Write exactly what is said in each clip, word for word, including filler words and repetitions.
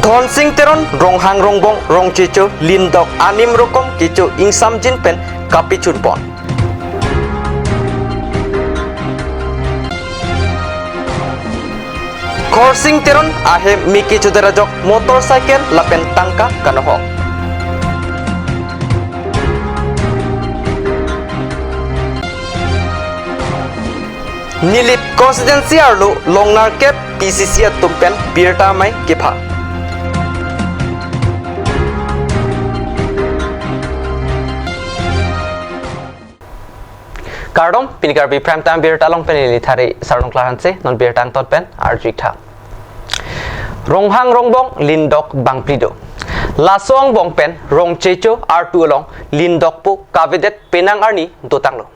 Dhonsing Teron, Ronghang Rongbong, Rongchecho Lindok anim rokom kecho ingsamjin pen kapechunpon. Khorsing Teron ahem me kechodet ajok motorcycle lapen tangka kanohok. Nilip constituency arlo longnerkep P C C atum pen birta amei kepha. Kardom, pini Karbi Prime Time birta along pen neli Thari Sarnung Klar Hanse, non birta angton pen arju-ik tha. Ronghang Rongbong Lindok bangphli do. Laso angbong pen Rongchecho artu along Lindokpo kavedet penang arni dotanglo.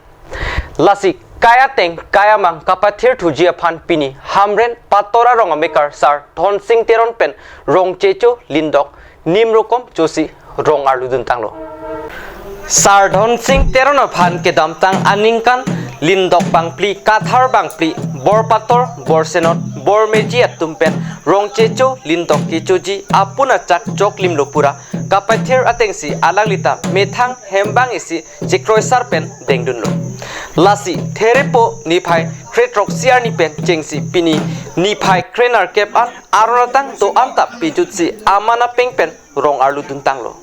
Lasi kai ateng kai amang kapathirthuji aphan pini Hamren Pator arong amekar Sar Dhonsing Teron pen Rongchecho Lindok nim rokom chosi rong arluduntanglo. Sar Dhonsing Teron aphan kedamtang aningkan Lindok bangphli, Kathar bangphli, Borpator, Borsenot, Bormeji atum pen Rongchecho Lindok kechoji apun achak choklimlo pura kapathir atengsi alanglita methang hembang isi chekroisar pen dengdunlo. Lasi Therepo niphai kre-throksi arni pen chengsi pini niphai krenerkep an aron atang do-an ta pejutsi aman apeng pen rong arluduntanglo.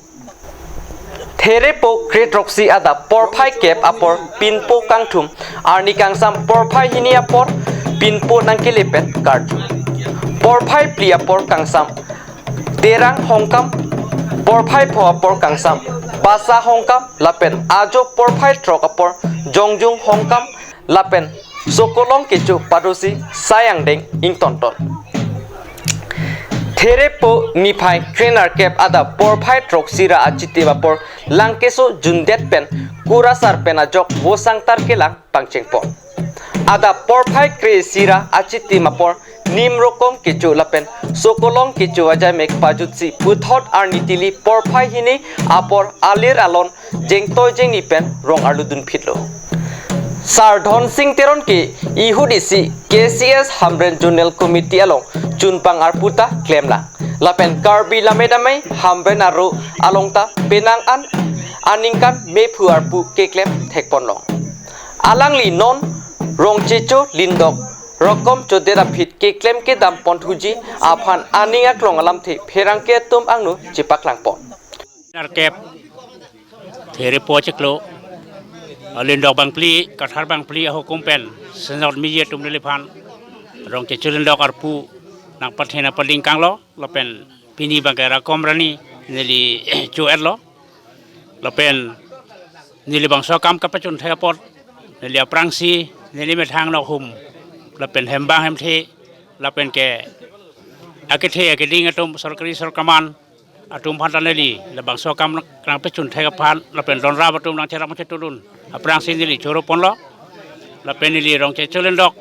Therepo kre-throksi adap porphai kep apor pinpo kangthum, arni kangsam porphai hini apor pinpo nangkele pen karju. Porphai phli apor kangsam Terang Hongkam, porphai pho apor kangsam Basa Hongkam, lapen ajo porphai throk apor Jongjung Hongkam, lapen Sokolong kecho padosi sai angdeng ingtonton. Therepo niphai krenerkep adap porphai throksi ra achitim apor Langkeso jundet pen Kurasar pen ajok vosangtar kelang pangchengpon. Adap porphai kre-isi ra achitim apor nim rokom kecho lapen Sokolong kecho ajai mek pajutsi puthot arni tili porphai hini apor alir alon jengtoi jengni pen rong arludunphitlo. Sar Dhonsing Teron ke ihut isi K C S Hamren Zonal Committee along chunpang arpu ta klemlang. Lapen Karbi Lammet Amei Hamren aro along ta penang an aningkan mephu arpu keklem thekponlong. Alangli non Rongchecho Lindok rokom chodet aphi keklem kedam ponthuji aphan aning aklong alamthe pherangke atum angno chepaklangpon. Nerkep, Therepo chiklo, Lindok bangphli, Kathar bangphli ahukum pen, Senot Meji atum neliphan Rongchecho Lindok arpu nangpathe nangpading kanglo, lapen pini bangke rakom rani neli cho-etlo, lapen neli bangso akam kapachunthek apot, neli aphrangsi, neli methang nokhum, lapen hembang hemthe, lapen ke akethe akeding atum sorkari sorkaman atum aphan ta neli labangso akam nang, nangpachunthek aphan, lapen donrap atum nangcherap nangchetudun aphrangsi neli choroponlo, lapen neli Rongchecho Lindok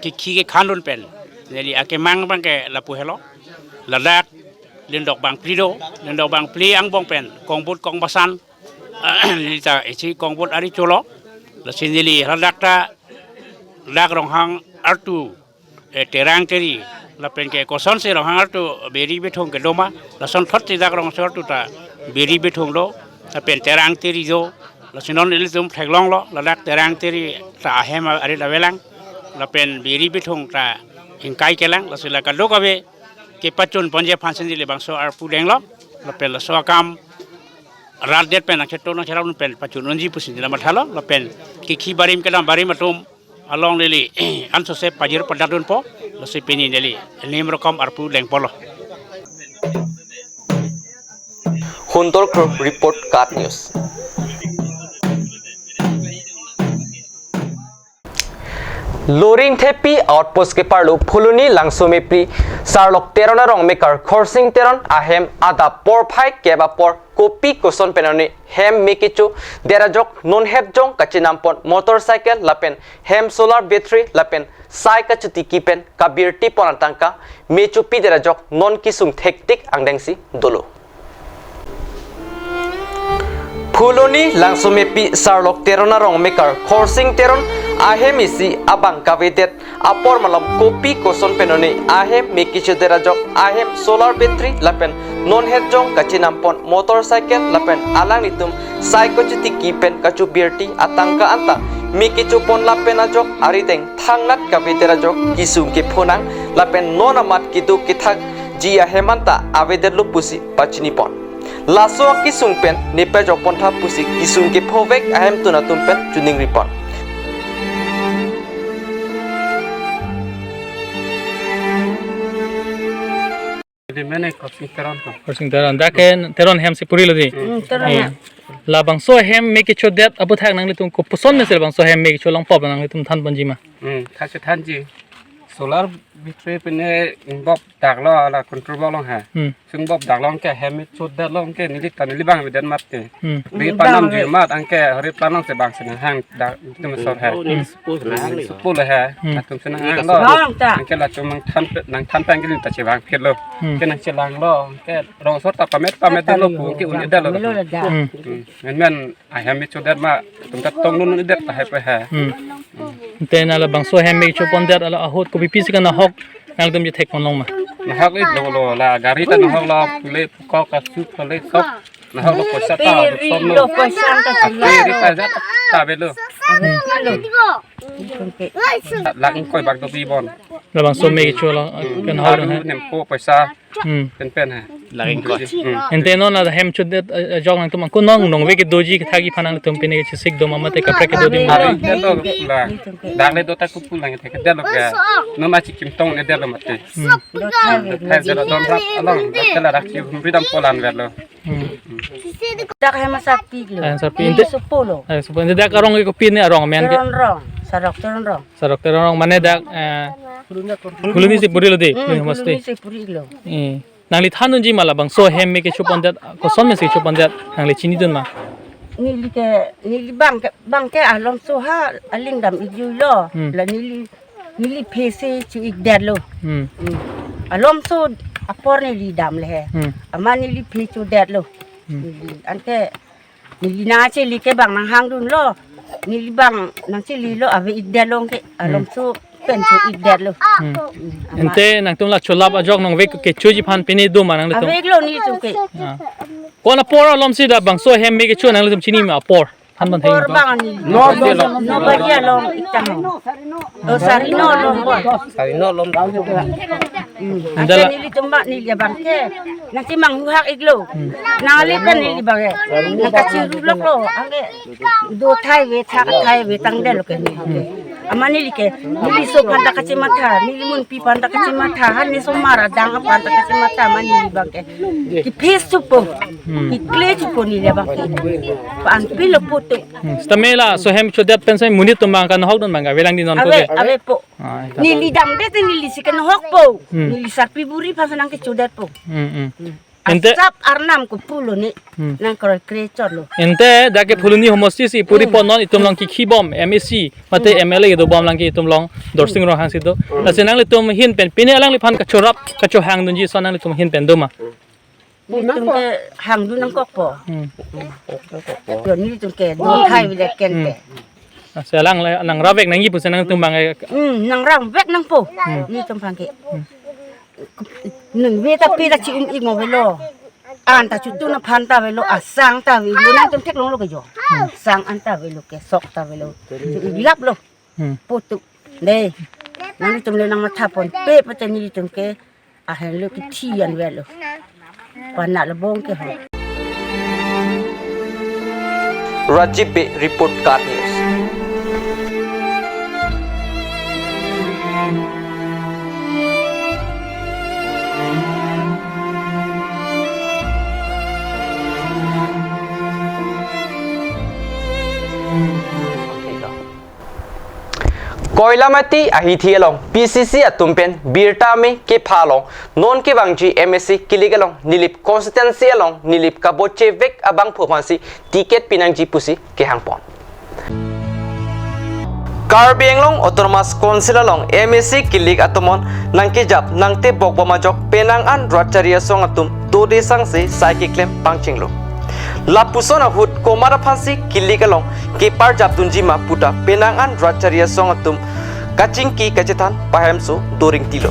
kikhi kekhandun pen neli akemang bangke lapu helo, ladak Lindok bangphli do, Lindok bangphli angbong pen kongbut kongbasan, neli ta isi kongbut ari cholo, lasi neli ladak ta dak Ronghang artu, eh, Terang Teri, lapen ke kosonsi Ronghang artu beri bithung kedo ma, lasonthot si dak Rongso artu ta beri bithung do, lapen Terang Teri do, lasi non ilitum theklonglo, ladak Terang Teri ta ahem arit avelang, lapen beri bithung ta ingkai kelang, lasi la kadokave kepachunponji aphansi neli labangso arpu denglo, lapen laso akam rat det pen nangchetu nangcherap pen pachun unji pusi neli mathalo, lapen kikhi barim kedam barim atum along neli ansose pajir padatdunpo, lasi pini neli nim rokom arpu dengpolo. Huntor Kro report, KAT News. Loringthepi outpost keparlo Phuloni Langsomepi Sarlok Teron arong mekar Khorsing Teron ahem adap porphai kep apor kopi koson pen arni hem me kechodet ajok non hepjong kachinampon motorcycle lapen hem solar battery lapen sai kachotiki pen kabirtipon atangka me chopidet ajok non kesung thektik angdengsi dolo. Phuloni Langsomepi Sarlok Teron arong mekar Khorsing Teron Ahem isi abang kavedet apor malom kopi koson pen oni ahem me kechodet ajok ahem solar battery lapen non hetjong kachinam pon motorcycle lapen alanglitum sai kachotiki pen kachobirti atangka anta me kecho pon lapen ajok arideng thangnat kavedet ajok kesung kepho nang lapen non amat kedo kethakji ahem anta avedetlo pusi pachini pon. Laso akesung pen nepajok pon tha pusi kesung kephovek ahemtun atum pen choningri pon. Di mene Korsing Teron ko. Korsing Teron. Dak ke Teron hem si purilo di. Hmm, Teron. Eh. Ya. Labangso hem me kechodet aputhak nanglitum kopuson mesen labangso hem me kecho longpop nanglitum than ponji ma. Hmm, tha si thanji. Solar battery pine ingbop daklo la control box along ha. Hmm. Sung bop dak along ke hem me chodet along ke neli ta neli bang avedet mati. Hmm. Di Neli panam bang di ave. Mat anke hari planong se bang senang hang dak itu mesor ha. Hmm. Sepuluh ha. Hmm. Atum senang hang lo. Bang ta. Anke la chomang than pe- nang than peng ke ta chevang phit lo. Hmm. Ke nang chelang lo. Ke rong sor ta pamet pamet lo pu ke un-edet lo. Melo la dak. Hmm. Hmm. Men men ahem me chodet ma tum ta tong nun edet ta hai pe ha. Hmm. Ante na labangso hem me cho pondet ala ahut kopi pisi kana hok nangtum je thek pon long ma. Nahok le lo lo la gari ta nahok lo pule pukok kasu pule sok. Nahok lo poisa ta Peri som lo lo. Poisa ta Peri ta jat ta avelo. Avelo. Lak ingkoi bak dopi bon. Labangso me cho lo kan hok Aru ha. Nempo poisa Hmm. Pen pen ha. Lak ingkoi. Hmm. Ante non la hem chodet eh, ajok nangtum angko nong nong ve kedoji kethakji aphan nangtum pine kechesik do ma mate kaprek kedo di ma. Aru edet lo la. Dak le do ta kupu lang the kedet lo ga. No ma chikim tong edet lo mati. Hmm. Do thai ve. Thai edet lo don rap along. Dak ke la dak chi humri dam polan ver lo. Hmm. Dak hem asap pik lo. Hem asap pik. Ini sepuluh. Eh, sepuluh. Ante dak arong ke kopi ne arong men ke. Teron rong. Sarok Teron rong. Sarok Teron rong mane dak eh, Phuloni si purilo di, Hmm, Phuloni mesti. Phuloni si purilo. Eh, nangli than unji ma labangso hem me kecho pondet, koson me si kecho pondet, nangli chinidun ma. Neli ke, neli bang ke, bang ke alomso ha, aling dam-ikjui lo. Hmm. La neli, neli phe si cho-ikdet lo. Hmm. Hmm. Alomso apor neli dam le he. Hmm. Amat neli phe chodet lo. Hmm. Neli, anke neli nangchele ke bang nanghangdun lo. Neli bang nangchele lo ave-ikdet lo ke. Hmm. Alomso pen cho-ikdet lo. Hmm. Hmm, ama. Ante nangtum la cholap ajok nong vek kechoji aphan pine do ma nangtum. Avek lo nelitum ke. Ah. Ko-an apor alom si labangso hem me kecho nangtum chini ma apor. Than ban thei. Apor bang ni. No, no, no. No bagi along iktang. Oh, sari no along bo. Sari no along. Hmm. Ante nelitum bang neli bang ke. Nangchemanghu hak-iklo. Hmm. Nangli pen neli bang ke. Nangkachiru lok lo. Anke do thai ve thak thai ve tangdet lo ke neli. Hmm. Amat neli ke, neli so aphan ta kachematha, neli munpi aphan ta kachematha, han ni somar adang aphan ta kachematha amat neli bang ke. Kephe supo, Hmm. kekle supo neli bang ke. Pa-an pilo putu. Hmm. Seta me laso hem chodet pen sai monit atum bang kanahokdun bang ke, avelang di non ko Ave, ke. Ave po. Ah, ita. Neli damdet neli si kanahok po. Hmm. Neli sarpi buri aphan si nangkechodet po. Hmm, hmm. Hmm. Ante Asap arnam ko Phuloni. Hmm. Nangkroi kre chot lo. Ante dak ke Phuloni homosti si puri Hmm. pon non itum along kekhi bom M A C mate Hmm. M L A do bom lang ke itum along Dorsing Ronghang si do. Hmm. Lasi nanglitum ahin pen pine alangliphan kachorap kachohangdunji ason nanglitum ahin pen do ma. Nelitum ke hangdun nangkokpo. Hmm. Yo nelitum ke do thai vile ken Hmm. ke. Lasi alang le nangravek nangji pusi nangtum bang ke. Hmm, nangravek nangpo. Hmm. Nelitum bang ke. Hmm. Ningve ta pe ta chi-um-ik mo avelo. An ta chotun aphan ta avelo, asang ta avelo, nangtum theklonglo ke jo. Sang an ta avelo ke, sok ta avelo. Cho-ik lap lo. Hmm. Putu. Dei. Nanglitum le nangmatha ponpe pachini nelitum ke. Ahem lo kethi an avelo. Pana labong ke ho. Rajiv Bey report, KAT News. Koilamati ahithi along P C C atum pen birta me kepha along non kevangji M A C kilik along Nilip constituency along Nilip kabochevek abangphu aphansi ticket pinangji pusi kehangpon. Karbi Anglong Autonomous Council along M A C kilik atum non nangkejap nangtebok bom ajok penang an rat chari asong atum dode sangse sai keklem pangchenglo. Lapuson ahut komat aphansi kilik along keparjap dunji ma puta penang an rat chari asong atum kachingki kachethan pahemso doring tilo.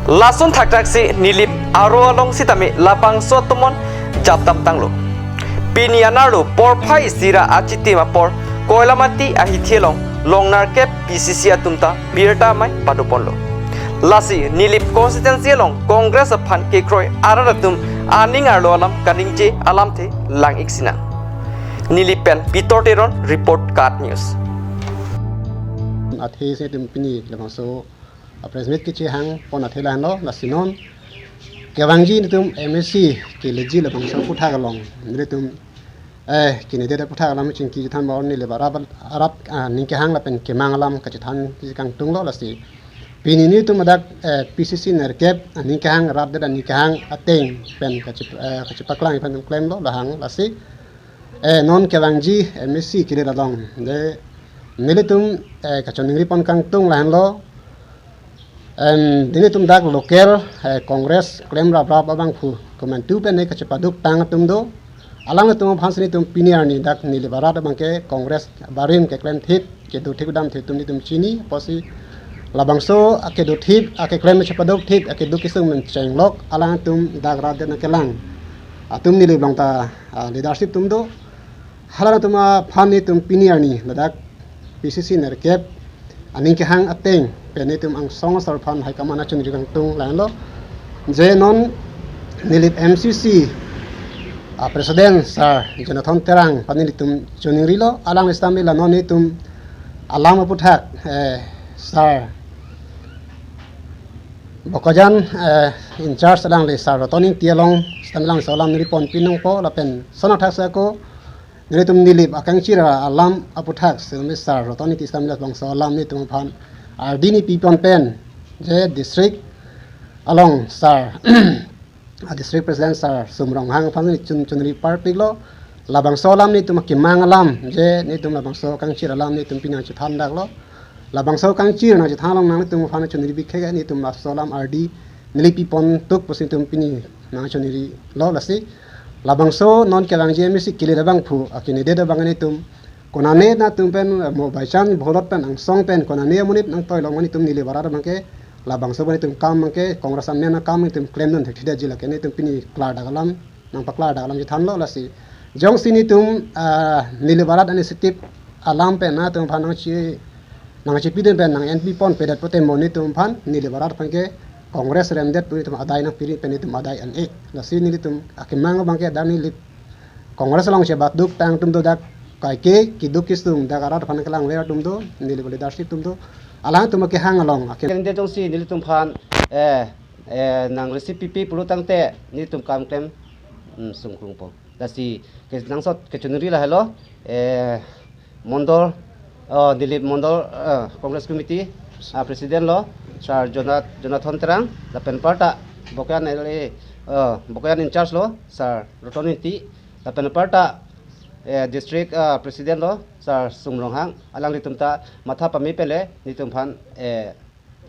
Lason thakthak si Nilip aro along sitame labangso atum on japdam tanglo. Pini anerlo porphai isi ra achitim apor Koilamati ahithi along longnerkep P C C atum ta birta amei padoponlo. Lasi Nilip constituency along Congress aphan kekroi arat atum aning arlo alam kaningje alamthe lang-ik sinang. Nilip pen Pitor Teron report, KAT News. Athe si itum pini labangso a press meet kechehang pon athe lahenlo, lasi non kevangji nelitum M A C keleji labangso aphuthak along nelitum eh candidate aphuthak along chingki chethan ba-o, Nilip arat, arat, ah, aning kehang lapen kemang alam kachethan kangtunglo. Lasi pini nelitum ladak eh P C C nerkep aning kehang, rat det aning kehang ateng pen kache-, eh, kachepaklang pen klemlo lahang. Lasi eh non kevangji M A C kele along de nelitum eh kachoningri pon kangtung lahenlo. Em, nelitum dak local eh Congress klem raprap abangphu komantu pen ne kachepaduk tang atum do. Alanglitum aphansi nelitum pini arni dak Nilip arat abangke Congress barim keklem thip, kedo thip dam thip atum nelitum chini, apotsi labangso akedo thip, akeklem chepaduk thip, akeduk kesung pen chenglok alangtum dak rat det nangkelang atum Nilip along ta, ah, leadership atum do. Halangtum aphan nelitum pini arni ladak P C C nerkep aning kehang ateng pen nelitum angsong asor aphan high command achoningri kangtung lahenlo. Je non Nilip M C C a president Sir Jonathan Terang aphan nelitum choningrilo, alangli sitame la non nelitum alam aphuthak eh Sir Bokajan eh in charge alangli Sir Roton Ingti along sitame alangso alam neli ponpinangpo, lapen son athak si ako nelitum Nilip akangchir alam aphuthak sitame Sir Roton Ingti sitame labangso alam nelitum aphan ardi neli pipon pen je district along Sir a district president Sir Sum Ronghang aphan neli chun choningri parpiklo. Labangso alam nelitum akemang alam je nelitum labangso akangchir alam nelitum pini nangchethan daklo. Labangso akangchir nangchethan along nanglitum aphan choningri bikhe nelitum labangso alam ardi neli pipon tuk pusi nelitum pini nangchoningrilo. Lasi labangso non kevangji M A C kele abangphu a candidate abang nelitum konane nangtum pen mo by chance ballot pen angsong pen konane amonit nangtoilong nelitum Nilip arat abangke labangso abang nelitum kam abangke Congress amen akam nelitum klemdun thekthedetji lake nelitum pini klardak alam nangpaklardak alam chethanlo. Lasi jongsi nelitum ah Nilip arat initiative alam pen nangtum aphan nangche nangchepidun pen nang-en pipon pedet pote mo nelitum aphan Nilip arat aphanke Congress remdet pu nelitum adai nangpiring pen nelitum adai an-e. Lasi nelitum akemang abangke dak Nilip Congress along chepaduk tang atum do, dak kaike keduk kesung dak arat aphan kelang ver atum do, Nilip leadership atum do. Alangtum akehang along akhir. Candidate jongsi nelitum aphan eh eh nang receive pipe pulo tangte nelitum kam klem, hmm, sungkrungpo. Lasi kenangsot kechoningri lahelo eh Mondol, oh, Nilip Mondol, eh, Congress Committee, ah, President lo Sir Jonat-, Jonathan Terang, lapen aparta Bokajan L A, eh, Bokajan in charge lo Sir Roton Ingti, lapen aparta eh District, ah, President lo Sir Sum Ronghang, alanglitum ta matha pame pen le nelitum aphan eh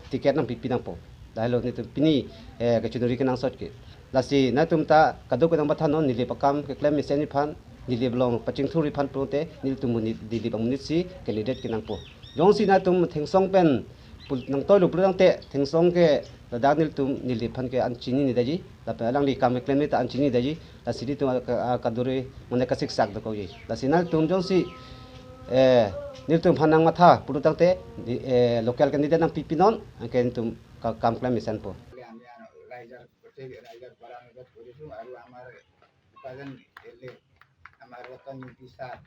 ticket nangpipi nangpo. Lahelo nelitum pini eh kechoningri kenangsot ke. Lasi nangtum ta kadokave nangmathanon, Nilip akam keklem mesen aphan, Nilip along pachingthurji aphan pulote nelitum monit, Nilip amonit si candidate kenangpo. Jongsi nangtum thengsong pen pul-, nangtoilo pulo tangte thengsong ke ladak nelitum Nilip aphan ke an chinine detji, lapen alangli kam keklem ta an chinine detji. Lasi nelitum a, a, kadure mane kasiksak dokokji. Lasi nangtum jongsi eh nelitum aphan nangmatha pulo tangte di, eh, local candidate nangpipinon, anke nelitum ka-, kam klem mesenpo. আমি ৰাইজৰ গোটেই ৰাইজৰ পৰা অনুৰোধ কৰিছোঁ আৰু আমাৰ উপাৰ্জন এলে আমাৰ ৰতন ইংতি ছাৰ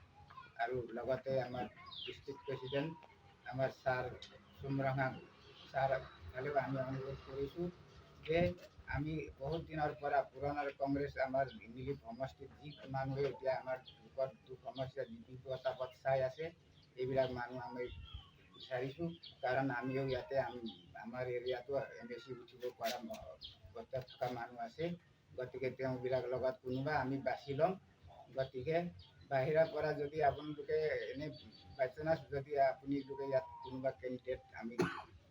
আৰু লগতে আমাৰ ডিষ্ট্ৰিক্ট প্ৰেচিডেণ্ট আমাৰ ছাৰ চুমৰহাং ছাৰ ফালেও আমি অনুৰোধ কৰিছোঁ যে আমি বহুত দিনৰ পৰা পুৰণা কংগ্ৰেছ আমাৰ নিলিপ সমষ্টিত যি মানুহে এতিয়া আমাৰ দুখত দুখ সমস্যা বিপদ আপদ চাই আছে, এইবিলাক মানুহ আমি বিচাৰিছোঁ। কাৰণ আমিও ইয়াতে আম-, আমাৰ এৰিয়াতো এম এ চি উঠিব পৰা ম-, অৱস্থাত থকা মানুহ আছে। গতিকে তেওঁবিলাক লগত কোনোবা আমি বাছি ল'ম। গতিকে বাহিৰৰ পৰা যদি আপোনালোকে এনে বাই চান্স যদি আপোনালোকে ইয়াত কোনোবা কেণ্ডিডেট আমি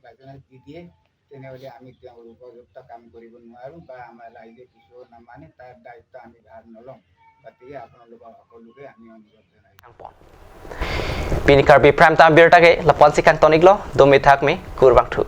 বাই চান্স দি দিয়ে, তেনেহ'লে আমি তেওঁৰ উপযুক্ত কাম কৰিব নোৱাৰোঁ বা আমাৰ ৰাইজে কিছু নামানে তাৰ দায়িত্ব আমি ভাৰ নলওঁ। গতিকে আপোনালোকক সকলোকে আমি অনুৰোধ জনাইছোঁ। Pini Karbi Prime Time birta ke lapu-ansi kangton-iklo, dome thakme, kurvangthu.